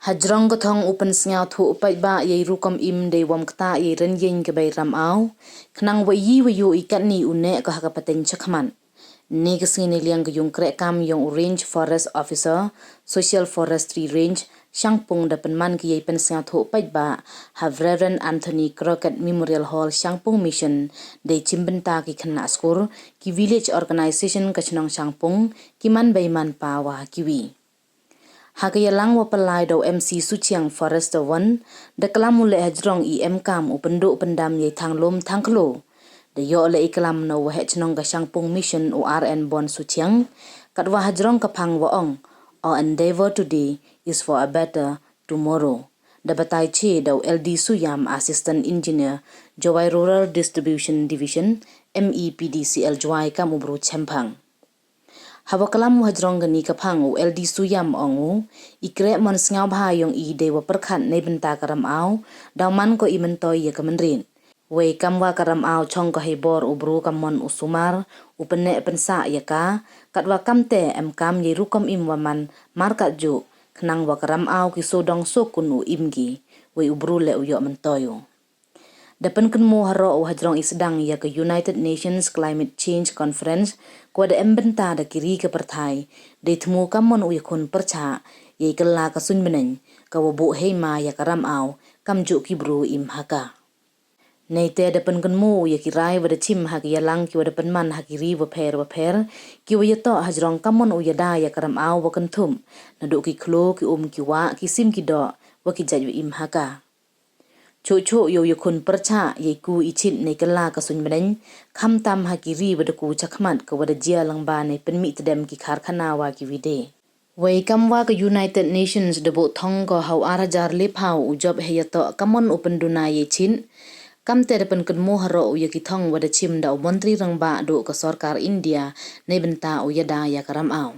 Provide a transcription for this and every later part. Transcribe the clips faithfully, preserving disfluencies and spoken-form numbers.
Hajrong ka thong u pynsñiawthooh paidbah yei rukom im dei wam ktah yei rynyieñ ka bei ramaw, khnang wa iyi wa yoo i katni u neh ko ha ka pateng chakhmat. Ni ka sngi neiliang ka yung krehkam yong u Range Forest Officer, Social Forestry Range, Shangpung da pynman ki yei pynsñiawthooh paidbah ha Reverend Anthony Crockett Memorial Hall Shangpung Mission, dei chimbynta ki khynnah skur, ki village organisation ka chnong Shangpung, ki man bei man pa wa kiwi. Ha ka yalang wa pynlai da u M C Suchiang Forester Won, da klam u leh hajrong i emkam u pyndooh pyndam yei thang lum thang khloo. Da yoh leh i klam na u waheh chnong ka Shangpung Mission u R N Bon Suchiang, katwa hajrong ka phang wa ong, "Our endeavour today is for a better tomorrow." Da batai che da u L D Suyam, Assistant Engineer, Jowai Rural Distribution Division, M E P D C L Jowai kam u bru chemphang. Hawa klam u hajrong kani ka phang u L D Suyam ong u, i kreh mon sñiawbha yong i dei wa pyrkhat neibynta ka ramaw, daw man ko i myntoi ya ka mynried. Wei kam wa ka ramaw chong ko hei bor u bru kam mon u sumar, u pynneh pynsah ya ka, katwa kamte emkam yei rukom im wa man markat juh, khnang wa ka ramaw ki sodong sokun u im ki, wei u bru leh u yoh myntoi u. Da pynkynmaw haroh u hajrong i sdang ya ka United Nations Climate Change Conference, kawa da embynta da ki ri ka pyrthai, dei thmu kam mon u yakhun pyrchah yei kylla ka suiñ bneiñ, kawa buh heima ya ka ramaw, kamjuh ki bru im ha ka. Neite da pynkynmaw u ya ki rai wa da chim ha ki yalang kiwa da pynman ha ki ri wapher wapher, kiwa yatoh hajrong kam mon u yada ya ka ramaw wa kynthup, nadooh ki khloo, ki um, ki wah, ki sim, ki doh, wa ki jait wa im ha ka. Chooh chooh yow yakhun pyrchah yei ku i chit nei kylla ka suiñ bneiñ, khamtam ha ki ri wa da ku chakhmat kawa da jia lyngba nei pynmih tdem ki karkhana wa kiwi de. Wei kam wa ka United Nations da buh thong ko ha u ar hajar lephaw u jop heiyatoh kam mon u pynduna yei chit, kamte da pynkynmaw haroh u ya ki thong wa da chim da u Montri Rangbah dooh ka sorkar India neibynta u yada ya ka ramaw.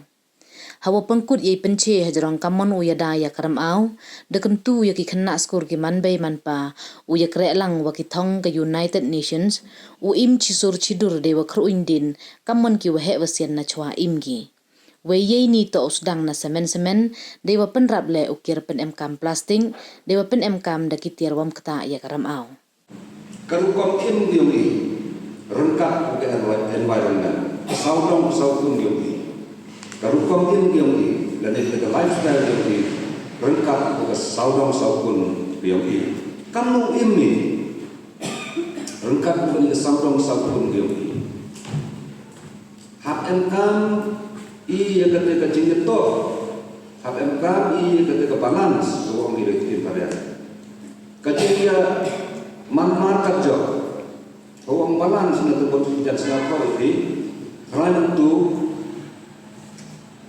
Hawa pynkut yei pynche hajrong kam mon u yada ya ka ramaw, da kyntu ya ki khynnah skur ki man bei man pa, u yakreh lang wa ki thong ka United Nations, u im chisur chidur dei wa khrooh indin, kam mon ki waheh wasian nachwa im ki. Wei yeini toh u sdang na semen semen, dei wa pynrap leh u kiar pynemkam plastik, dei wa pynemkam da ki tiar wam ktah ya ka ramaw. Ka rukom im yong i, ryngkat ka envi-, environment, sawdong sawkun yong i. Ka rukom im yong i, lane ka lifestyle yong i, ryngkat ka sawdong sawkun yong i. Kamnu im i, ryngkat ka sawdong sawkun yong i. Hap emkam i ya kate ka jingyatoh. Hap emkam i ya kate ka balance, so ong i leh tin parian. Ka jingya man mar ka jop. Ong balance na te bot jan sna ko i ti. Rai tu.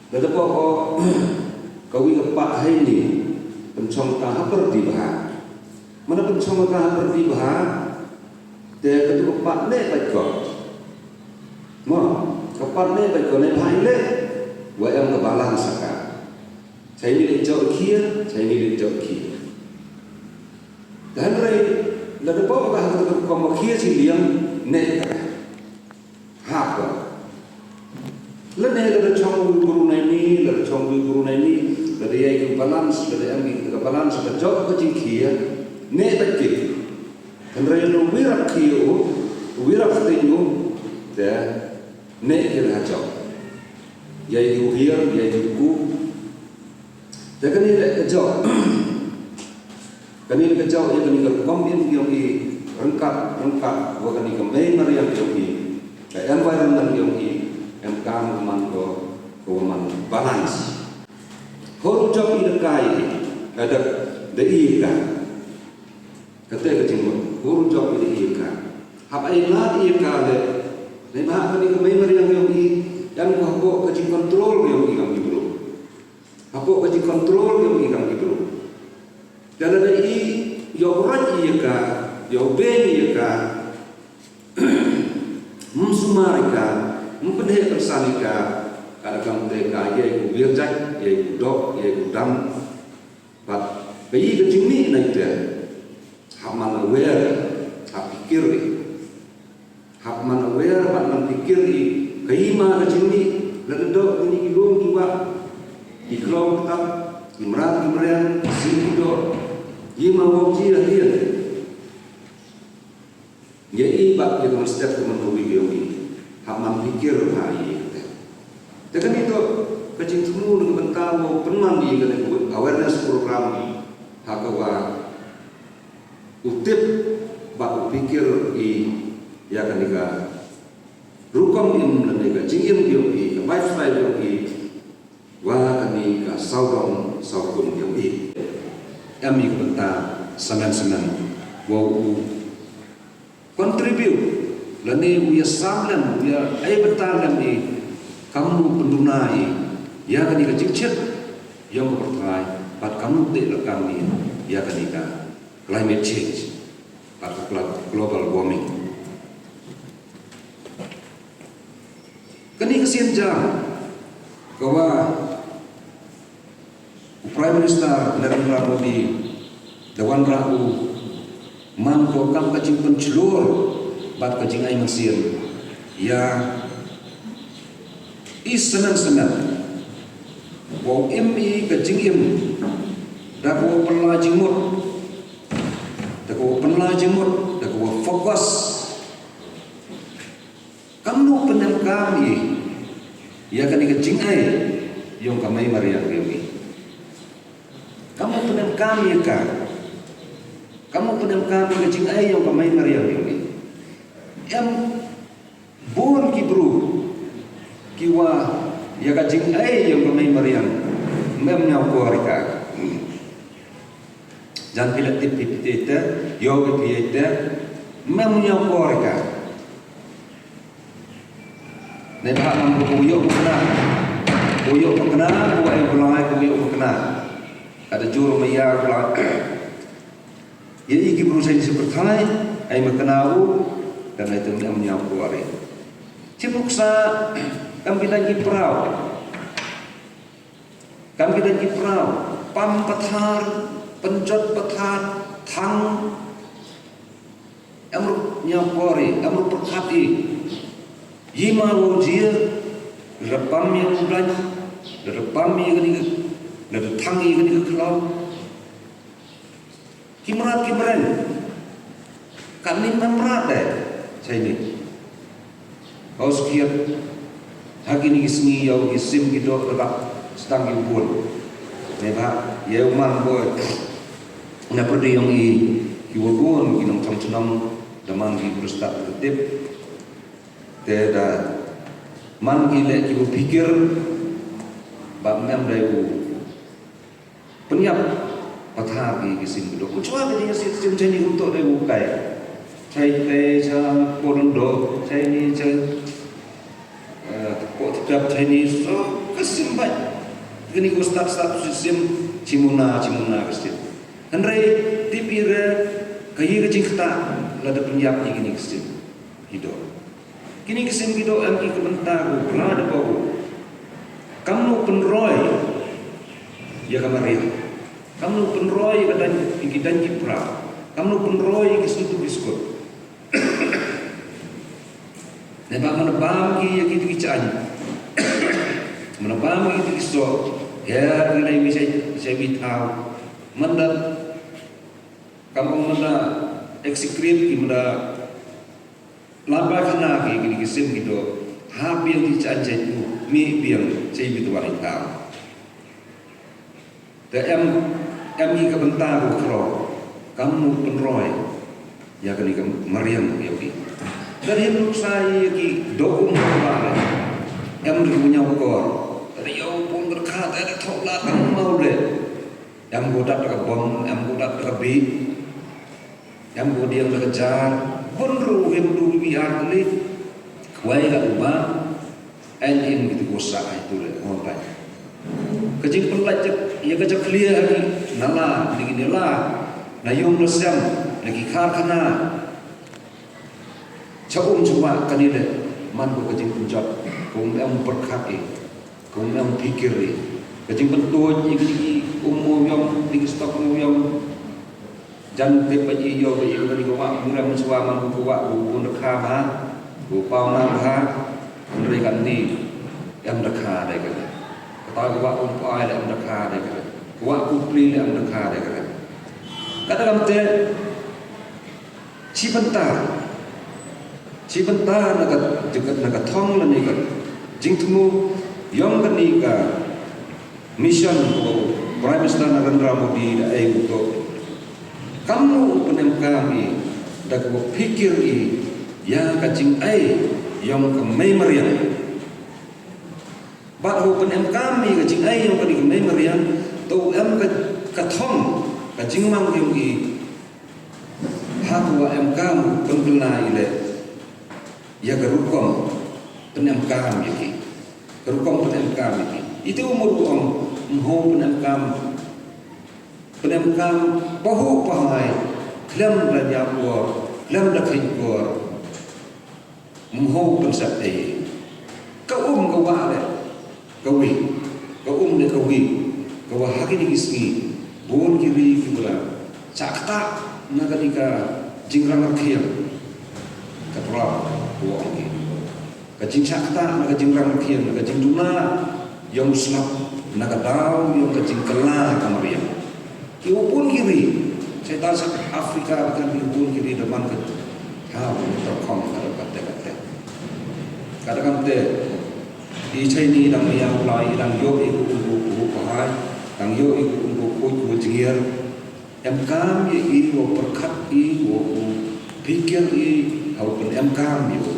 Da te ko ka wi ka pat hai ni. Pynchong ka ha pyrdi bha. Mana pynchong ka ha pyrdi bha. Te katu ka pat ne bait ko. Mo, ka pat ne bait ko ne bha i leh. Wa em ka balance ka. Chai ni le jok khia, chai ni le jok khia. Dan rai, la da bok ka ha katu ka mo khia chi liang ne ka. Hap ko. Lane lada chong wi bru nai ni, lada chong wi bru nai ni, lada yei ka balance, lada em ki ka balance, ka jop ka jingkhia, ne bait ki. Hynrei no wirap khia u, wirap sting u, te ne ki la jop. Yei ki u hiar, yei ki u ku. Te kani le ka jop. Kani ka jop ya kani ka rukom im yong i ryngkat, ryngkat wa kani ka mei mariang yong i, ka environment yong i, em kam man ko, ko man balance. Hor u jop i da kai, ka da, da i ka. Kate ka jingmut, hor u jop i da i ka. Hap ai la i ka le, ne ma kani ka mei mariang yong i, em ko ko ka jing control yong i kam i bru. Hapoh ka jingcontrol yong i kam ki bru. Te lada i yow roi i ya ka, yow beng i ya ka, ym sumar i ka, ym pynheh pynsan i ka, ka da kam te ka yei ku wir jait, yei ku dok, yei ku dam. Bad ka i ka jingmih na i te, hap man aware, hap pikir i. Hap man aware, hap man pikir i, ka i ma ka jingmih, lada dok kini ki lum ki wah, ki khlong ktah, Ki mrad ki mriang, sih ki doh, i ma wow jia hia. Ya i bad ya ka mynstep ka man ka wi yong i. Hap man pikir ha i kate. Te kani toh ka jingthmu na ka bynta wow pynman i kani ka awareness program ha ka wa u tip bad u pikir i ya kani ka rukom im lane ka jingim yong i, ka lifestyle yong i. Wa kani ka sawdong sawkun yong i. Em i ka bynta samen samen wow u contribute lane u ya sam lem, u ya ai bynta lem i, kamnu pynduna i ya kani ka jingchit yong ka pyrthai, bad kamnu teh lakam i ya kani ka climate change bad ka glo-, global warming. Kani ka sien jam ka wa u Prime Minister Narendra Modi da wanrah u man ko kam ka jingpynchlur bad ka jingai mynsiem ya i samen samen wow im i ka jingim da ka wow pynlai jingmut, da ka wow pynlai jingmut, da ka wow focus. Kamnu pynemkam i ya kani ka jingai yong ka mei mariang yong i. Kamnu pynemkam i ka. Kamnu pynemkam i ka jingai yong ka mei mariang yong i. Em bun ki bru ki wa ya ka jingai yong ka mei mariang mem ñiaw kor i ka. Jan phi la tip phi phi te, yoh phi phi te, mem ñiaw kor i ka. Neibhah man ko yoh ko kena, ko yoh ko kena, ko ai ko lai ko yoh ko kena. Ka da jur ma ya ko lai. Ya i ki bru sa ni sa pyrthai, ai ma kena u, da nai tu mem ñiaw kor i. Chim nuksa, kam ki dang ki prau. Kam ki dang ki prau, pam pathar, pynjot pathar, thang, em ruh ñiaw kor i, em ruh pyrkhat i. I ma wow jia, lada pam ya u blan, lada pam ya kani ka, lada thang ya kani ka khlaw. Ki mrad ki mreng. Katni mem mrad de. Chai ni. Hau skhiat. Ha kini ki sngi yow ki sim ki doh da lap sdang ki bun. Neibhah, yow man boi. Na pyrdi yong i, ki wa bun, ki nongchong chnong, da man ki bru stad ka tip. Te da man ki le ki wa phikir, bad mem da u pynyap pathar ki, ki sim ki doh. Ku chwa ka jingsim, sim chai ni, um toh dei u kai. Chai te, cha, podondo, chai ni, cha, eh, po tiap chai ni, so, ka sim bai. Kini ku start, start, sim, chimuna, chimuna, ka sim. Hynrei, tip i re, ka i ka jingkata, lada pynyap i kini ka sim. Ki doh. Kini ki sim ki doh em ki ka bynta ko, bla da ko. Kamnu pynroi ya ka mariang. Kamnu pynroi ya ka dang, ki dang ki pra. Kamnu pynroi ya ki sut ki skut. Neibhah man bam ki ya ki tu ki chan. Man bam ki tu ki so. Ya ki dang mi sai, sai mi thaw. Man da, kam ong man da execrate ki, man da lap pakhana ki, kini ki sim ki doh. Ha biang ki chan chai tu, mi biang chai mi tu wari thaw. Te em, em ki ka bynta ko kro. Kamnu pynroi ya kani ka mariang ya ki. Te him nuksa ya ki doh um ba le. Em ri u ñiaw kor. Te yow pun ka kha, te da thoh la kam mau le. Em ko dap da ka bom, em ko dap da ka bi. Em ko diang da ka jar, bun ru him du bi ar kali. Kwai ka u ba, en in ki tu ko sa ai tu le, mo bai. Ka jingpynlait ya ka jakhlia ha ki nala, ni ki nala, na yung na sem, na ki karkhana. Cha um cha wa kani le, man ko ka jingpynjot, ko em pyrkhat i. Ko em phikir i. Ka jingpyntuid i, i, i, um mo yong, i, stok mo yong. Jan tip ba i yoh ba i kani ka wa, mula mensua man ko wa, ko bun da kha ba, ko pau na ba, hynrei kani em da kha dei ka. Kata ko wa, um pau ai le em da kha dei ka. Wa ku pli le am da kha de ka. Ka da kam te, chi bynta, chi bynta na ka, na ka thong lane ka jingthmu yong kani ka mission ko Prime Minister Narendra Modi da ai u to. Kam u pynemkam i da ka wa phikir i ya ka jingai yong ka mei mariang. Bad u pynemkam i ka jingai yong kani ka mei mariang, to em ka, ka thong, ka jingmang yong i, ha ka wa emkam u pynkylla i le ya ka rukom pynemkam ya ki. Ka rukom pynemkam ya ki. Itu u mut u ong, mho pynemkam, pynemkam pahu pahai, khlem da ñiap por, khlem da kheiñ por. Mho pynsat ei. Ka um ka wa le ka wi, ka um le ka wi, ka wa ha kini ki sngi, bun ki ri ki wa la chah ktah na kani ka jingrang rkhiang. Ka pra, ko ong ki. Ka jingchah ktah na ka jingrang rkhiang, na ka jingduna yong u slap, na ka daw yong ka jingkylla ka mariang. Ki wa bun ki ri, chaitan sa ka Africa, ka ki wa bun ki ri da man ka thaw, ka khong, ka da ka te, ka te. Ka da ka te, i chai ni dang liang lai, i dang yoh i ku um ku ku pahai, dang yoh i ku um ku ku ku jingiar. Emkam ya i wa pyrkhat i wa u phikir i, ha u pynemkam ya u.